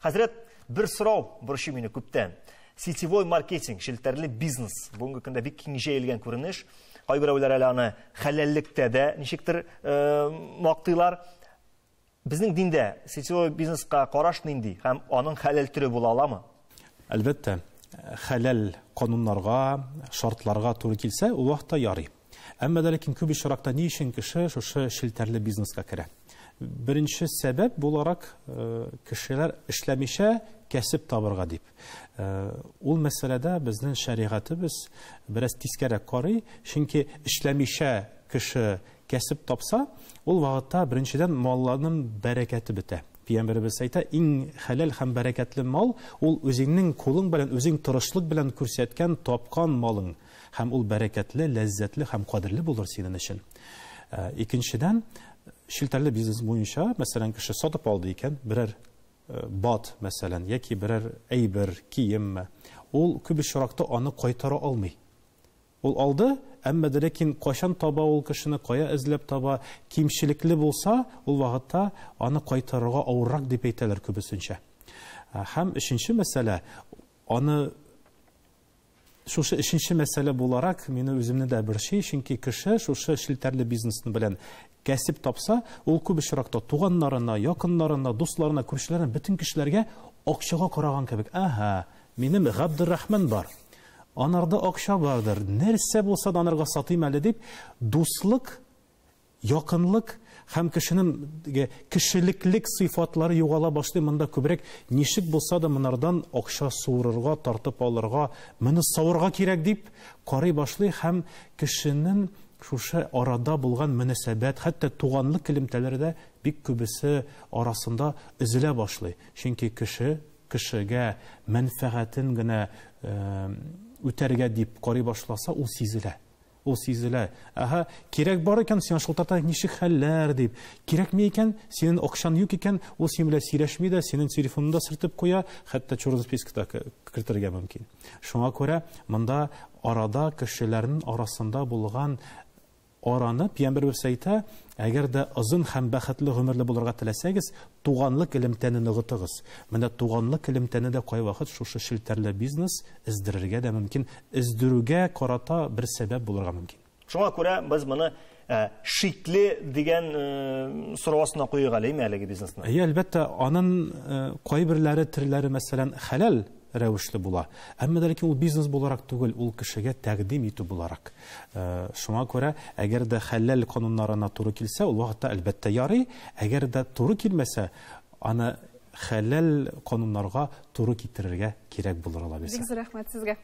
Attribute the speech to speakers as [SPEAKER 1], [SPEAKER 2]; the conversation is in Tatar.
[SPEAKER 1] Хәзрәт, бер сорау борчый мине күптән. Сетевой маркетинг, челтәрле бизнес бүгенге көндә бик киң җәелгән күренеш. Кайберәүләр әле аны хәләллектә дә ничектер мактыйлар. Безнең диндә сетевой бизнеска караш нинди һәм аның хәләл төре була аламы?
[SPEAKER 2] Әлбәттә, хәләл кануннарга, шартларга туры килсә, ул вакытта ярый. Әмма дә ләкин күп очракта ни өчен кеше шушы челтәрле бизнеска керә? Беренче сәбәп буларак кешеләр эшләмичә кәсеп табырга дип. Ул мәсьәләдә безнең шәригатебез бераз тискәрәк карый, чөнки эшләмичә кеше кәсеп тапса, ул вакытта беренчедән малларның бәрәкәте бетә. Пәйгамбәребез әйтә, иң хәләл һәм бәрәкәтле мал ул үзеңнең кулың белән, үзең тырышлык белән күрсәткән, тапкан малың. Һәм ул бәрәкәтле, ләззәтле һәм кадерле булыр синең өчен. Икенчедән, челтәрле бизнес буенча, мәсәлән, кеше сатып алды икән, берәр бат, мәсәлән, яки берәр әйбер, киемме, ул күп очракта аны кайтара алмый. Ул алды, әмма дә ләкин кайчан таба ул кешене, кая эзләп таба, кимчелекле булса, ул вакытта аны кайтарырга авыррак дип әйтәләр күбесенчә. Һәм өченче мәсьәлә, аны шушы өченче мәсьәлә буларак мине үземне дә борчый, чөнки кеше шушы челтәрле бизнесны белән кәсеп тапса, ул күп очракта туганнарына, якыннарына, дусларына, күршеләренә, бөтен кешеләргә акчага караган кебек. Әһә, минем Габдуррахман бар. Анарда акча бардыр. Нәрсә булса да анарга сатыйм әле дип, дуслык, якынлык һәм кешенең кешелеклек сыйфатлары югала башлый. Монда күбрәк ничек булса да монардан акча суырырга, тартып алырга, моны савырга кирәк дип карый башлый һәм кешенең шушы арада булган мөнәсәбәт, хәтта туганлык элемтәләре дә бик күбесе арасында өзелә башлый. Чөнки кеше кешегә мәнфәгатен генә үтәргә дип карый башласа, ул сизелә. Ул сизелә. Аһа, кирәк бар икән, сиңа шылтырата, ничек хәлләр дип. Кирәкми икән, синең акчаң юк икән, ул синең белән сөйләшми дә, синең телефоныңны да сөртеп куя, хәтта черный спискта кертергә мөмкин. Шуңа күрә монда арада кешеләрнең арасында булган араны Пәйгамбәребез әйтә, әгәр дә озын һәм бәхетле гомерле булырга теләсәгез, туганлык элемтәне ныгытыгыз. Менә туганлык элемтәне дә кайвакыт шушы челтәрле бизнес эздерергә дә мөмкин, эздерүгә карата бер сәбәп булырга мөмкин.
[SPEAKER 1] Шуңа күрә без моны шикле дигән сорау астына куйыйк әле, әйме, әлеге бизнесны?
[SPEAKER 2] Әйе, әлбәттә, аның кайберләре, төрләре, мәсәлән, хәләл рәвешле була. Әмма дә ләкин ул бизнес буларак түгел, ул кешегә тәкъдим итү буларак. Шуңа күрә, әгәр дә хәләл кануннарына туры килсә, ул вакытта әлбәттә ярый, әгәр дә туры килмәсә, аны хәләл кануннарга туры китерергә кирәк булыр алабыз.
[SPEAKER 3] Бик зур рәхмәт сезгә.